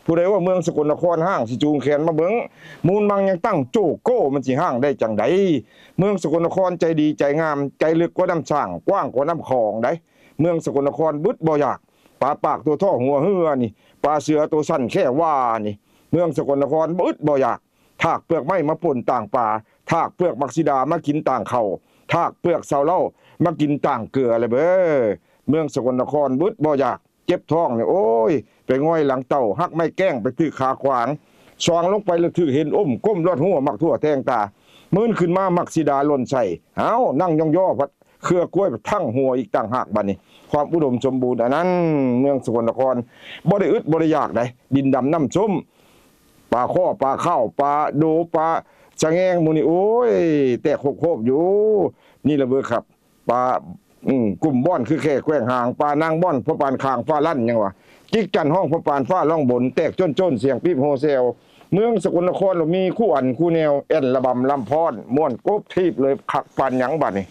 ຜູ້ໃດວ່າເມືອງສະກົນນະຄອນຮ້າງ ຊິຈູງແຂນມາເບິ່ງ ມູນມັງຍັງຕັ້ງໂຈໂກ້ ມັນຊິຮ້າງໄດ້ຈັ່ງໃດ? ເມືອງສະກົນນະຄອນໃຈດີໃຈງາມ ໃຈເລິກກວ່ານ້ຳຊ້າງ ກວ້າງກວ່ານ້ຳຂອງໃດ໋. ເມືອງສະກົນນະຄອນບຶດບໍ່ຢາກ ປາປາກຕົວທໍ່ຫົວເຮືອນີ້ ປາເສືອຕົວສັ້ນແຂ້ວານີ້ ເມືອງສະກົນນະຄອນບຶດບໍ່ຢາກ ຖາກເປືອກໄມ້ມາປົ່ນຕ່າງປາ ຖາກເປືອກໝາກສີດາມາກິນຕ່າງເຂົ້າ ຖາກເປືອກເຊົາເຫຼົ້າມາກິນຕ່າງເກືອແຫຼະເບີ. ເມືອງສະກົນນະຄອນບຶດບໍ່ຢາກ ເຈັບທ້ອງນີ້ ໂອ້ຍ ໄປຫງອຍຫຼັງເຕົ່າ ຫັກໄມ້ແກ້ງໄປຖືກຂາຂວາງ ສ່ອງລົງໄປແລ້ວຖືກເຫັນອົ້ມ ກົ້ມລອດຫົວໝາກຖົ່ວແທງຕາ ມື້ນຂຶ້ນມາໝາກສີດາຫຼົ່ນໃສ່ ເອົ້າ ນັ່ງຍ້ອງຍໍພັດ ເຄືອກ້ວຍທັ່ງຫົວອີກຕ່າງຫາກ. ບັດນີ້ຄວາມອຸດົມສົມບູນອັນນັ້ນ ເມືອງສະກົນນະຄອນບໍ່ໄດ້ອຶດບໍ່ໄດ້ຢາກໃດ໋ ດິນດຳນ້ຳຊົມ ປາຄໍ່ ປາເຂົ້າ ປາໂດ ປາສະແງງ ໝູ່ນີ້ ໂອ້ຍ ແຕກໂຄບໆຢູ່ ນີ້ລະເບີຄັບ ປາ ອືມ ກຸ່ມບ່ອນຄືແຂ້ແກວ່ງຫາງ ປານາງບ່ອນພໍ່ປານຄາງຟ້າລັ່ນ ຫຍັງວະ ຈິກຈັນຮ້ອງພໍ່ປານຟ້າຮ້ອງບົນ ແຕກໂຈ້ນໆ ສຽງປີບໂຮແຊວ. ເມືອງສະກົນນະຄອນລະມີຄູ່ອັນຄູ່ແນວ ແອ່ນລະບຳລຳຟ້ອນ ມ່ວນໂກບຖີບເລີຍ ຄັກປານຫຍັງບັດນີ້.